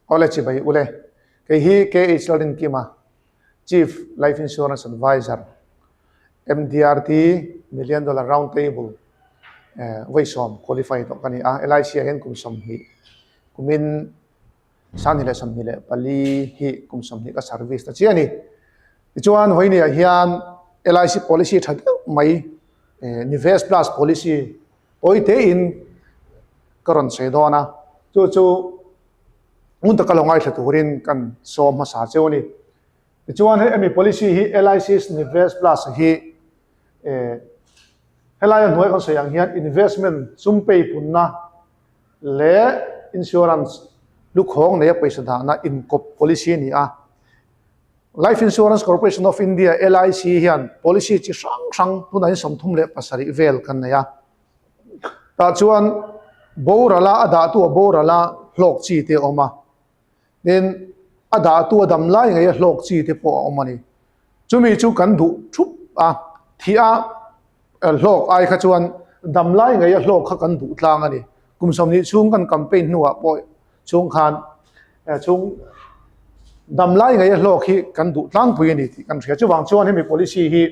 Awle chibai ule, kei hi KH Lalrinkima, Chief Life Insurance Advisor, MDRT Million Dollar Round Table vawisawm qualify tawh ka ni a, LIC ah hian kum 20 kumin 2024 hi kum 20 ka service ta chiah a ni. Tichuan vawinia hian LIC policy tha deuh mai Nivesh Plus policy Pawi tein ka rawn sawi dawn a, chu chu ngun taka lo ngaithla turin kan sawm hmasa cheu a ni. Tichuan hei hemi policy hi LIC's Nivesh Plus hi eh helaia hnuai kan sawi ang hian investment sum pei punna leh insurance lukhawng neia pawisa dahna inkawp policy a ni a. Life Insurance Corporation of India, LIC, hian policy chi hrang hrang tunah hian 37 vel kan nei a. Tah chuan borala a dahtu a borala hlawk chi te a awm a, tin a dahtu a dam lai ngei a hlawk chi te pawh a awm a ni. Chumi chu kan duh thup a, thih a hlawk ai kha chuan dam lai ngei a hlawk kha kan duh tlang a ni. Kum 20 chhung kan campaign hnuah pawh Chung khan chung damlai ngei a hlawk hi kan duh tlangpui a ni tih kan hria. Chuvang chuan hemi policy hi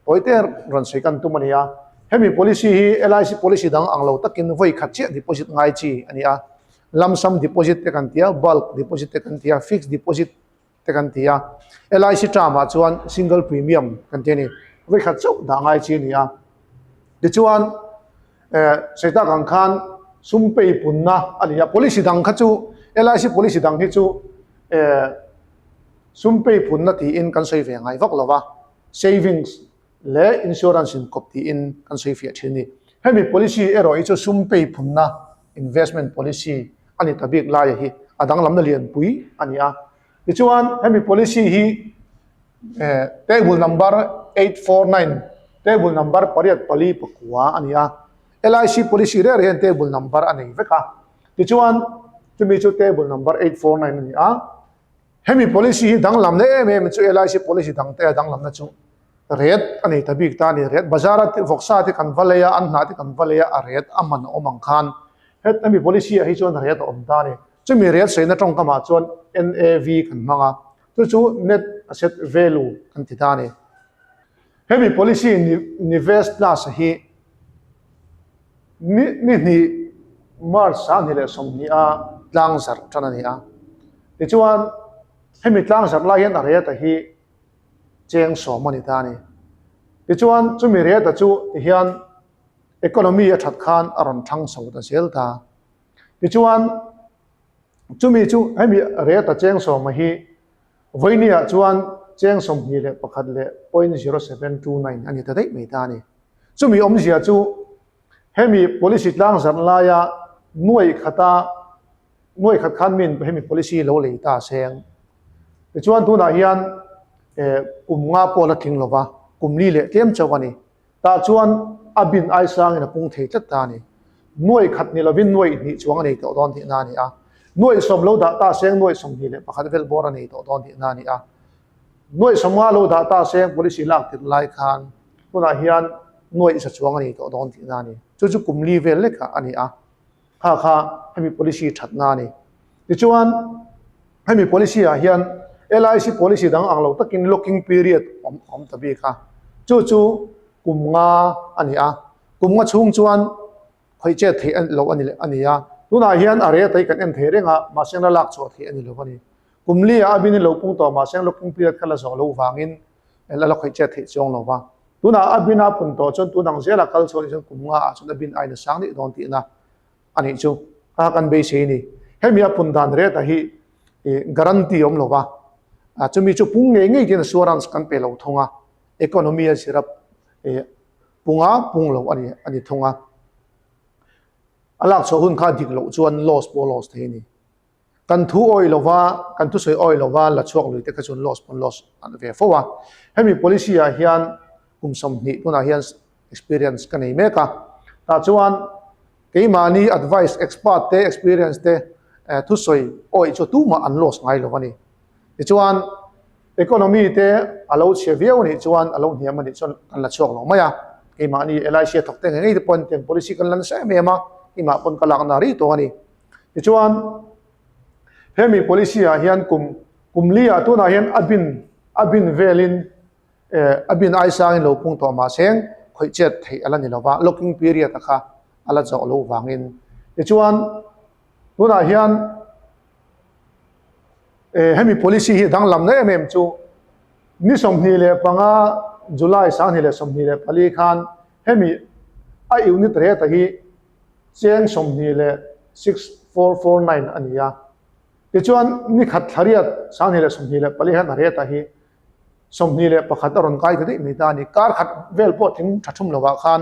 tawite rawn sawi kan tum a ni a. Hemi policy hi LIC policy dang ang lo takin vawi khat chiah deposit ngai chi a ni a. Lump sum deposit te kan ti a, bulk deposit te kan ti a, fixed deposit te kan ti a. LIC term ah chuan single premium kan ti a ni. Vawi khat chauh dah ngai chi a ni a. Tichuan eh sawi tak ang khan sum pei punna a ni a. Policy dang kha chu LIC policy dang hi chu eh sum pei punna tiin kan sawi ve ngai vak lo va. Savings leh insurance in kawp tiin kan sawi fiah thin a ni. Hemi policy erawh hi chu sum pei punna investment policy a ni ta bik laia hi a danglamna lianpui a ni a. Tichuan hemi policy hi eh table number 849 table number 849 a ni a. LIC policy reng reng hian table number a nei vek a. Tichuan chumi chu table number 849 a ni a. Hemi policy hi danglamna em em chu LIC policy dangte a danglamna chu Ret a nei ta bik ta a ni. Ret bazar a vawksa te kan va lei a, an hnah te kan va lei a, a ret a man a awm ang khan het hemi policy ah hi chuan ret a awm ta a ni. Chumi ret sawina tawngkamah chuan NAV kan hmang a, chu chu Net Asset Value kan ti ta a ni. Hemi policy Nivesh Plus hi ni ni hnih March 2020 a tlang zarh tan a ni a. Tichuan hemi tlang zarh lai hian a ret a hi cheng sawm a ni ta a ni. Tichuan chumi reta chu tihian economy a that khan a rawn thang chho ta zel ta. Tichuan chumi chu hemi reta cheng sawma hi vawinia chuan cheng 21 leh 0.0729 a ni ta daih mai ta a ni. Chumi awmzia chu hemi policy tlang zarh laia nuai khata Nuai khat khan min hemi policy lo lei ta seng. Tichuan tunah hian kum nga pawh la tling lova, kum li leh tlem chauh a ni. Tah chuan a bin ai sangin a pung thei tlat ta a ni. Nuai khat ni lovin nuai hnih chuang a nei tawh dawn tihna a ni a. Nuai sawm lo dah ta seng nuai 21 vel bawr a nei tawh dawn tihna a ni a. Nuai 50 lo dah ta seng policy lak tirh lai khan tunah hian nuai za chuang a nei tawh dawn tihna a ni. Chu chu kum li vel lekah a ni a. Kha kha hemi policy thatna a ni. Tichuan hemi policy ah hian LIC policy dang ang lo takin locking period awm awm ta bik a. Chu chu kum nga a ni a. Kum nga chhung chuan khawih chet theih loh a ni a ni a. Tunah hian a rate hi kan en thei reng a, mahse la lak chhuah theih a ni lo a ni. Kum li ah a bin in lo pung tawh mahse locking period kha la zawh loh vangin la la khawih chet theih chuang lo va. Tunah a bin a pun tawh chuan tun ang zela kal chhuah nih chuan kum nga ah chuan a bin ain a sang daih dawn tihna a nih chu kha kan beisei a ni. Hemi a pun dan reta hi guarantee awm lo va, chumi chu pung ngei ngei tiin assurance kan pe lo thung a, economy a zira punga pung lo a ni a ni thung a. A lak chhuah hun kha dik loh chuan loss pawh loss thei a ni. Kan thu awih lova, kan thusawi awih lova la chhuak lui te kha chuan loss pawn loss an ve fo a. Hemi policy ah hian kum 20 tunah hian experience ka nei mek a. Tah chuan keimahni advice expert te experience te thusawi awih chu tumah an loss ngai lo a ni. Tichuan economy te a lo chhia viau a nih chuan a lo hniam a nih chuan kan la chhuak lo mai a. Keimahni LIC a thawk te ngei ngei te pawn tiang policy kan la nasa em em a, keimah pawn ka lakna rih tawh a ni. Tichuan, Hemi policy ah hian kum kum li ah tunah hian a bin a bin velin a bin ai sangin lo pung tawh mahse khawih chet theih a la ni lova, locking period a kha a la zawh loh vangin. Tichuan tunah hian hemi policy hi danglamna em em chu ni 25 July 2024 khan hemi a unit rate hi cheng 20 leh 6449 a ni a. Tichuan ni khat thlariat 2024 hian a rate hi 21 a rawn kai ta daih mai ta a ni. Kar khat vel pawh tling tha thum lovah khan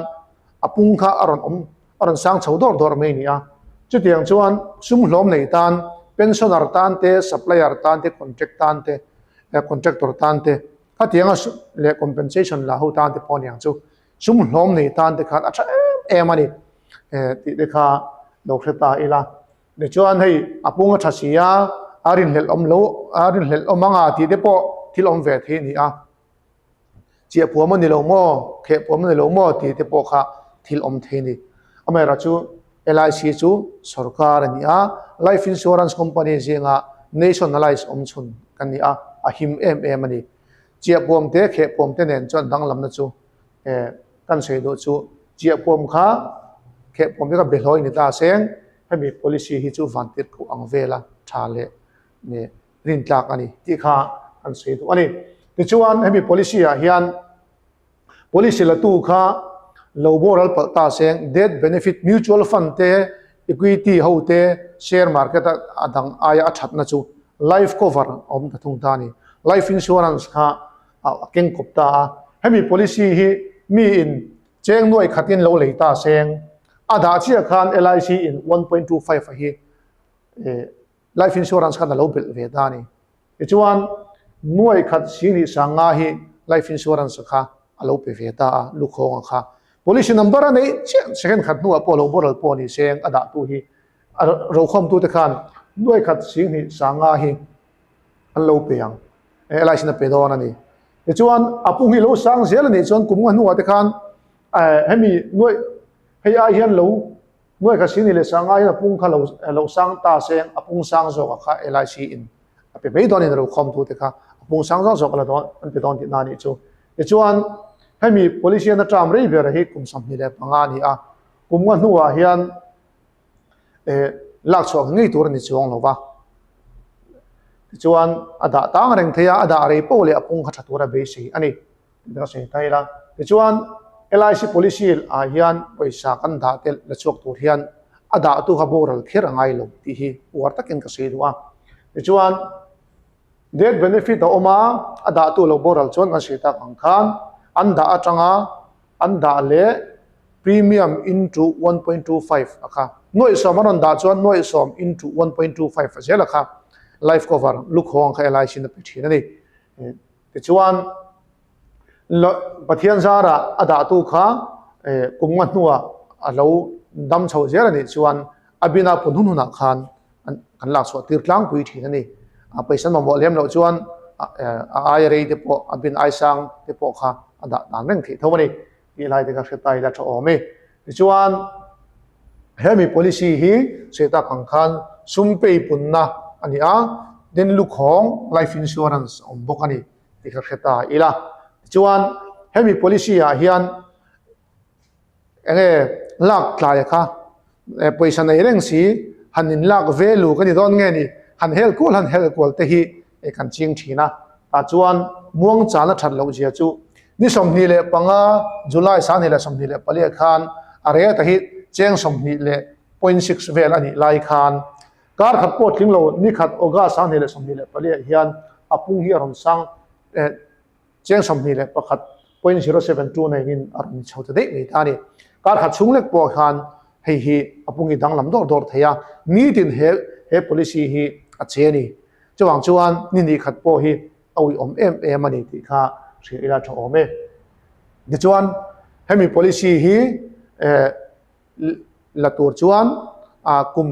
a pung kha a rawn awm a rawn sang chho dawr dawr mai a ni a. Chutiang chuan sum hlawm nei tan, pensioner tan te, supplier tan te, contract tan te, contractor tan te, khatianga leh compensation la ho tan te pawh a ni ang chu. Sum hlawm nei tan te khan a tha em em a ni tih te kha lo hre ta ila. Tichuan hei a pung a tha si a, a rinhlelh awm lo, a rinhlelh awm anga tih te pawh thil awm ve thei a ni a. Chiahpuam a ni lo maw, khehpuam a ni lo maw tih te pawh kha thil awm thei a ni. Amaherawhchu LIC chu sorkar a ni a, Life Insurance Company zinga nationalise awm chhun kan ni a, a him em em a ni. Chiahpuam te, khehpuam te nen chuan danglamna chu kan sawi duh chu chiahpuam kha khehpuam te kha behlawi ni ta seng hemi policy hi chu vantirhkoh ang vela tha leh rintlak a ni tih kha kan sawi duh a ni. Tichuan hemi policy ah hian policy la tu kha lo boral palh ta seng death benefit mutual fund te equity ho te share market a a dang aia a thatna chu life cover a awm ta thung ta a ni. Life insurance kha a keng kawp ta a, hemi policy hi mi in cheng nuai khatin lo lei ta seng a dah chiah khan LIC in 1.25 a hi life insurance khan a lo belh ve ta a ni. Tichuan nuai khat singnih sanga hi life insurance kha a lo pe ve ta a, lukhawng a kha. Policy number a neih chiah second khat hnuah pawh lo boral pawh ni seng a dahtu hi a rokhawmtute khan nuai khat singhnih sanga hi an lo pe ang. LIC in a pe dawn a ni. Tichuan a pung hi lo sang zel a nih chuan kum nga hnuah te khan hemi nuai hei ai hian lo nuai kha sini leh sang ai hian a pung kha lo lo sang ta seng a pung sang zawk a kha LIC in a pe mai dawn in ro khawm tu te kha a pung sang zawk zawk a la dawn an pe dawn tih na nih chu. Tichuan hemi policy an a term rei ber hi kum 25 a ni a, kum nga hnuah hian lak chhuah ngei tur a ni chuang lo va. Tichuan a dah tang reng thei a, a dah rei poh leh a pung kha tha tura beisei a ni. Tih ka sawi ta ila. Tichuan LIC policy ah hian pawisa kan dah te la chhuak tur hian a dah tu kha boral kher a ngai lo tih hi uar takin ka sawi duh a. Tichuan death benefit a awm a, a dah tu lo boral chuan kan sawi tak ang khan an dah atanga an dah leh premium into 1.25 a kha. Nuaih sawm a rawn dah chuan nuaih sawm into 1.25 a zel a kha. Life cover lukhawng kha LIC in a pe thin a ni. Tichuan Pathian zara a dahtu kha kum nga hnuah a lo dam chho zel a nih chuan a bina pun hun hunah khan kan lak chhuah tir tlangpui thin a ni. A pawisa mamawh lem loh chuan a aia rei te pawh a bin ai sang te pawh kha a dah dan reng theih tho a ni tih lai te kha hre ta ila tha awm e. Tichuan hemi policy hi sawi tak ang khan sum pei punna a ni a, then lukhawng life insurance a awm bawk a ni tih kha hre ta ila. Tichuan hemi policy ah hian Enge lak tlai kha pawisa nei reng si han in lak ve lu ka ni dawn nge ni han hel kual han hel kual te hi kan ching thin a tah chuan muang chan a that loh zia chu ni 25 July 2024 khan a rate hi cheng 20.6 vel a nih lai khan kar khat pawh tling lo ni khat August 2024 hian a pung hi a rawn sang Cheng 21.072 neiin a rawn chho ta daih mai ta a ni. Kar khat chhung lek pawh khan hei hi a pung i danglam dawr dawr thei a, nitin he he policy hi a che a ni. Chuvang chuan ni ni khat pawh hi a uiawm em em a ni tih kha hrilh ila tha awm e. Tichuan hemi policy hi la tur chuan kum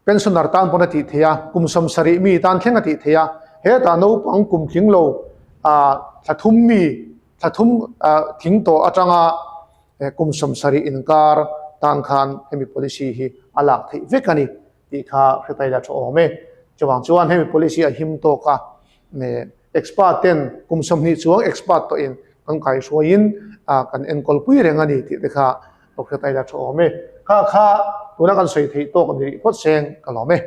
Pensioner tan pawn a tih theih a, kum 70 mi tan thleng a tih theih a, hetah naupang kum tling lo thla thum mi, thla thum tling tawh atanga kum 70 inkar tan khan hemi policy hi a lak theih vek a ni. tih kha hre la tha awm e. Chuvang chuan hemi policy a him tawk a, expert ten kum 20 chuang expert tawhin kan kaihruaiin kan enkawl pui reng a ni tih te kha lo hre la tha awm e. Kha kha tuna kan sawi theih tawk a ni rih phawt seng ka lawm e.